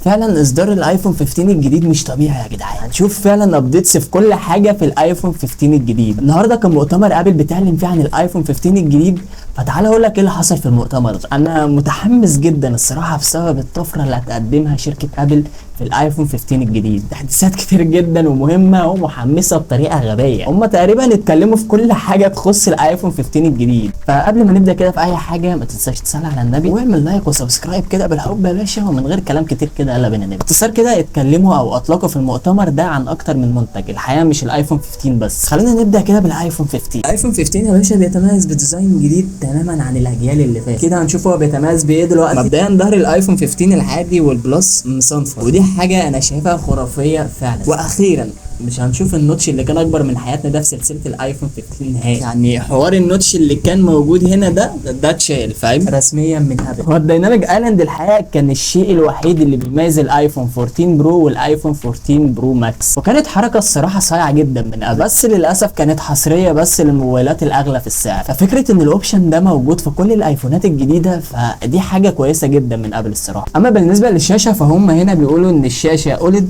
فعلا اصدار الايفون 15 الجديد مش طبيعي يا جدعان. هنشوف فعلا updates في كل حاجة في الايفون 15 الجديد. النهارده كان مؤتمر ابل بتعلن فيه عن الايفون 15 الجديد، فتعالى اقول لك ايه اللي حصل في المؤتمر ده. انا متحمس جدا الصراحة بسبب الطفرة اللي هتقدمها شركة ابل في الايفون 15 الجديد. تحديثات كتير جدا ومهمة ومحمسه بطريقة غبية. هم تقريبا اتكلموا في كل حاجة تخص الايفون 15 الجديد. فقبل ما نبدا كده في اي حاجة، ما تنساش تصلي على النبي واعمل like و subscribe كده بالحب يا باشا، ومن غير كلام كتير كده يلا بينا نبدا. باختصار كده اتكلموا او اطلقوا في المؤتمر ده عن اكتر من منتج، الحقيقة مش الايفون 15 بس. خلينا نبدا كده بالايفون 15. الايفون 15 يا باشا بيتميز ب design جديد تماما عن الاجيال اللي فاتت. كده هنشوف هو بيتميز بايه دلوقتي. مبدئيا ظهر الايفون 15 العادي وال Plus مصنفر، ودي حاجة انا شايفها خرافية فعلا. واخيرا مش هنشوف ال notch اللي كان اكبر من حياتنا ده في سلسلة الايفون 15 نهائي. يعني حوار ال notch اللي كان موجود هنا ده اتشال، فاهم، رسميا من ابل. هو ال Dynamic Island الحقيقة كان الشيء الوحيد اللي بيميز الايفون 14 Pro والايفون 14 Pro Max، وكانت حركة الصراحة صايعه جدا من ابل، بس للاسف كانت حصرية بس للموبايلات الاغلى في السعر. ففكره ان ال option ده موجود في كل الايفونات الجديدة فدي حاجة كويسة جدا من ابل الصراحة. اما بالنسبة للشاشه فهم هنا بيقولوا ان الشاشة OLED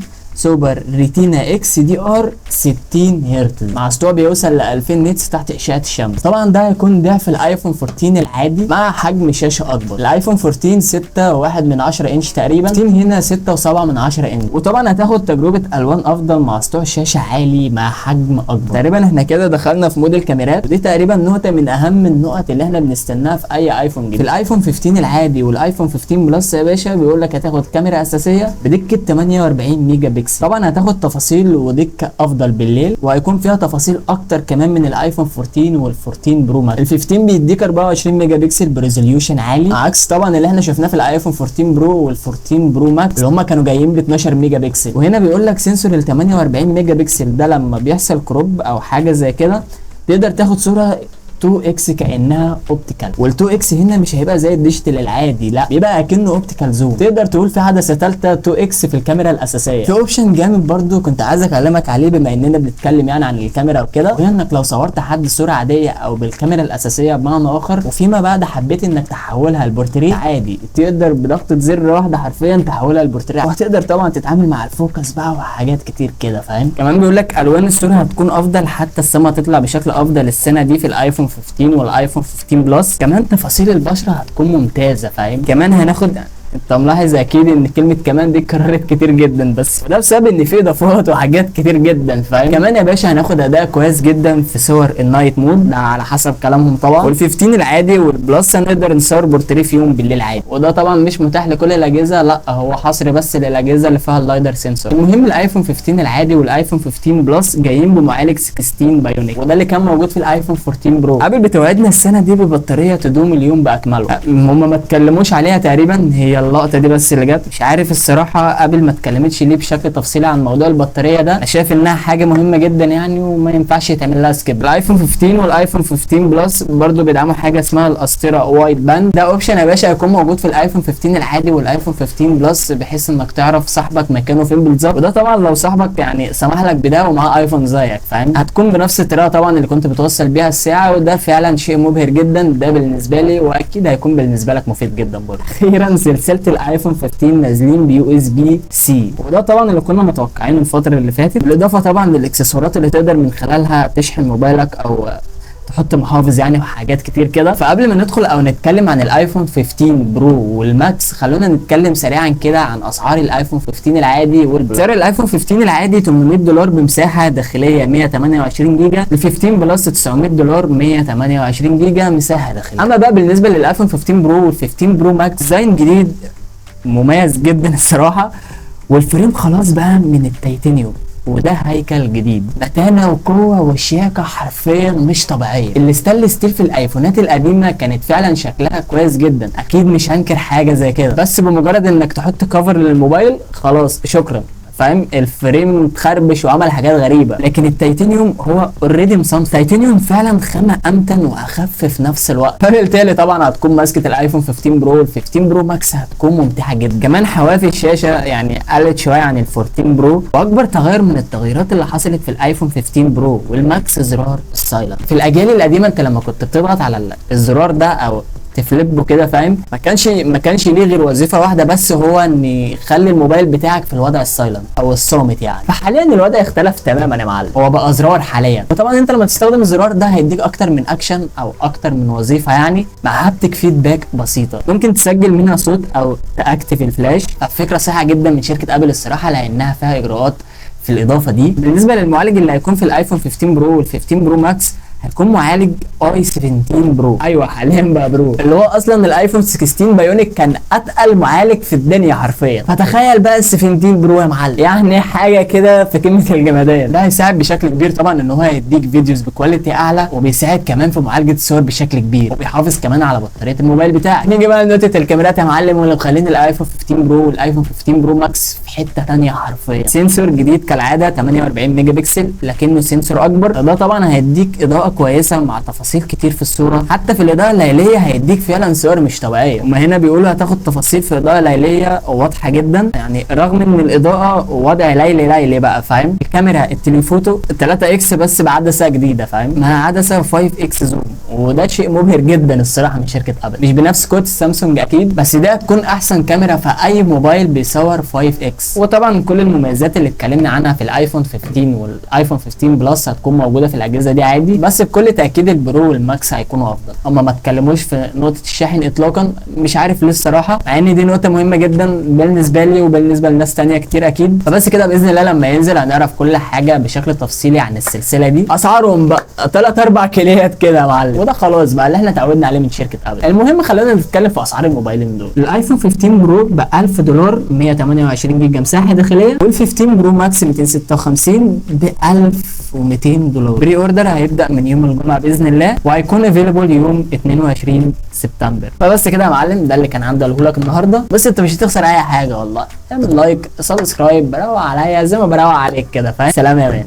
Super Retina XDR 60 هرتز مع سطوع بيوصل ل 2000 nits تحت اشعه الشمس. طبعا ده هيكون ضعف الايفون 14 العادي مع حجم شاشة اكبر. الايفون 14 6.1 من 10 انش تقريبا، 15 هنا 6.7 من 10 انش، وطبعا هتاخد تجربه الوان افضل مع سطوع شاشة عالي مع حجم اكبر. تقريبا احنا كده دخلنا في mode الكاميرات، ودي تقريبا نقطة من اهم النقط اللي احنا بنستناها في اي ايفون جديد. في الايفون 15 العادي والايفون 15 Plus يا باشا بيقول لك هتاخد كاميرا اساسية بدقة 48 ميجا بكسل. طبعا هتاخد تفاصيل ودقة افضل بالليل، وهيكون فيها تفاصيل اكتر كمان من الايفون 14 وال 14 Pro Max. ال 15 بيديك 24 ميجا بكسل ب resolution عالي، عكس طبعا اللي احنا شفناه في الايفون 14 Pro وال 14 Pro Max اللي هم كانوا جايين ب 12 ميجا بكسل. وهنا بيقول لك sensor ال 48 ميجا بكسل ده لما بيحصل crop او حاجة زي كده تقدر تاخد صوره 2 x كانها optical، وال 2 x هنا مش هيبقى زي ال digital العادي، لا بيبقى اكنه optical zoom. تقدر تقول في عدسة ثالثة 2 x في الكاميرا الاساسية. في option جامد برضو كنت عايز اكلمك عليه بما اننا بنتكلم يعني عن الكاميرا وكده، وهي انك لو صورت حد صوره عادية او بالكاميرا الاساسية بمعنى اخر، وفيما بعد حبيت انك تحولها لبورتريه عادي، تقدر بضغطه زر واحدة حرفيا تحولها لبورتريه، وهتقدر طبعا تتعامل مع ال focus بقى وحاجات كتير كده، فاهم. كمان بيقول لك الوان الصورة هتكون افضل، حتى السما تطلع بشكل افضل السنة دي في الايفون 15 والايفون 15 Plus. كمان تفاصيل البشرة هتكون ممتازه، فاهم. كمان هناخد، انت ملاحظ اكيد ان كلمة كمان دي اتكررت كتير جدا، بس ده بسبب ان في اضافات وحاجات كتير جدا، فاهم. كمان يا باشا هناخد اداء كويس جدا في صور ال night mode، ده على حسب كلامهم طبعا. وال 15 العادي وال Plus هنقدر نصور بورتريه فيهم بالليل عادي، وده طبعا مش متاح لكل الاجهزه، لا هو حصري بس للاجهزة اللي فيها ال LiDAR sensor. المهم الايفون 15 العادي والايفون 15 Plus جايين بمعالج 16 Bionic، وده اللي كان موجود في الايفون 14 Pro. ابل بتوعدنا السنة دي ببطاريه تدوم اليوم باكمله، هم ما اتكلموش عليها تقريبا، هي اللقطة دي بس اللي جت. مش عارف الصراحة ابل ما اتكلمتش ليه بشكل تفصيلي عن موضوع البطارية ده، انا شايف انها حاجة مهمة جدا يعني وما ينفعش يتعمل لها skip. الايفون 15 والايفون 15 Plus برضو بيدعموا حاجة اسمها ال Ultra Wideband، ده option يا باشا هيكون موجود في الايفون 15 العادي والايفون 15 Plus، بحيث انك تعرف صاحبك مكانه فين بالظبط، وده طبعا لو صاحبك يعني سمح لك بده ومعاه ايفون زيك، فاهم. هتكون بنفس الطريقة طبعا اللي كنت بتوصل بيها الساعه، وده فعلا شيء مبهر جدا ده بالنسبة لي، واكيد هيكون بالنسبة لك مفيد جدا برضه. اخيرا سلسلة الايفون 15 نازلين ب USB C، وده طبعا اللي كنا متوقعينه الفترة اللي فاتت، بالاضافة طبعا للاكسسوارات اللي تقدر من خلالها تشحن موبايلك او تحط محافظ يعني وحاجات كتير كده. فقبل ما ندخل او نتكلم عن الايفون 15 Pro وال Max، خلونا نتكلم سريعا كده عن اسعار الايفون 15 العادي وال Plus. سعر الايفون 15 العادي 800 دولار بمساحة داخلية 128 جيجا، ال 15 Plus 900 دولار، 128 جيجا مساحة داخليه. اما بقى بالنسبة للايفون 15 Pro وال 15 Pro Max، design جديد مميز جدا الصراحه، وال frame خلاص بقى من التيتانيوم، وده هيكل جديد، متانة وقوة وشياكة حرفيا مش طبيعية. ال stainless steel في الايفونات القديمة كانت فعلا شكلها كويس جدا، اكيد مش هنكر حاجة زي كده، بس بمجرد انك تحط cover للموبايل خلاص شكرا، فاهم، ال frame اتخربش وعمل حاجات غريبة. لكن التيتانيوم هو already مصمم تيتانيوم، فعلا خامة امتن واخف في نفس الوقت، فبالتالي طبعا هتكون ماسكه الايفون 15 Pro وال 15 Pro Max هتكون ممتعة جدا. كمان حواف الشاشة يعني قلت شوية عن ال 14 Pro. واكبر تغير من التغييرات اللي حصلت في الايفون 15 Pro وال Max زرار ال silent. في الاجيال القديمة انت لما كنت بتضغط على الزرار ده او ت flip ه كده، فاهم؟ ما كانش ليه غير وظيفة واحدة بس، هو ان يخلي الموبايل بتاعك في الوضع ال silent او الصامت يعني. فحاليا الوضع اختلف تماما يا معلم، هو بقى زرار حاليا. وطبعا انت لما تستخدم الزرار ده هيديك اكتر من اكشن او اكتر من وظيفة يعني، مع haptic feedback بسيطة ممكن تسجل منها صوت او ت activate ال flash. ففكره صحيحه جدا من شركة ابل الصراحه، لانها فيها اجراءات في الاضافة دي. بالنسبة للمعالج اللي هيكون في الايفون 15 Pro وال 15 Pro Max، هيكون معالج i 17 Pro. ايوه، حاليا بقى Pro، اللي هو اصلا الايفون 16 Bionic كان اتقل معالج في الدنيا حرفيا. فتخيل بقى ال 17 Pro يا معلم، يعني حاجة كده في قمة الجمدان. ده هيساعد بشكل كبير طبعا ان هو هيديك videos ب quality اعلى، وبيساعد كمان في معالجة الصور بشكل كبير، وبيحافظ كمان على بطارية الموبايل بتاعك. نيجي بقى لنقطة الكاميرات يا معلم، واللي مخلين الايفون 15 Pro والايفون 15 Pro Max في حتة ثانية حرفيا. sensor جديد كالعادة 48 ميجا بكسل، لكنه sensor اكبر. ده طبعا هيديك اضاءه كويسة مع تفاصيل كتير في الصوره، حتى في الاضاءة الليلية هيديك فعلا صور مش طبيعيه. هما هنا بيقولوا هتاخد تفاصيل في الاضاءة الليلية واضحة جدا، يعني رغم ان الاضاءة وضع ليلي ليلي بقى، فاهم؟ الكاميرا ال telephoto 3 x بس بعدسه جديده، فاهم؟ مع عدسة 5 x zoom، وده شيء مبهر جدا الصراحة من شركة ابل. مش بنفس قوة السامسونج اكيد، بس ده هتكون احسن كاميرا في اي موبايل بيصور 5 x. وطبعا كل المميزات اللي اتكلمنا عنها في الايفون 15 والايفون 15 Plus هتكون موجودة في الاجهزة دي عادي، بس بكل تاكيد ال Pro وال Max هيكونوا افضل. اما ما اتكلموش في نقطة الشاحن اطلاقا، مش عارف ليه الصراحه، مع ان دي نقطة مهمة جدا بالنسبة لي وبالنسبة لناس تانية كتير اكيد. فبس كده، باذن الله لما ينزل هنعرف كل حاجة بشكل تفصيلي عن السلسلة دي. اسعارهم بقى 3 4 كيليات كده يا معلم، وده خلاص بقى اللي احنا اتعودنا عليه من شركة ابل. المهم خلينا نتكلم في اسعار الموبايلين دول. الايفون 15 Pro ب 1000 دولار، 128 جيجا مساحة داخليه، وال 15 Pro Max 256 ب 1200 دولار. pre-order هيبدا من يوم الجمعة باذن الله، وهيكون available يوم 22 سبتمبر. فبس كده يا معلم، ده اللي كان عندي اقوله لك النهارده. بس انت مش هتخسر اي حاجة والله، اعمل like، subscribe، بروق عليا زي ما بروق عليك كده، فاهم؟ سلام يا man.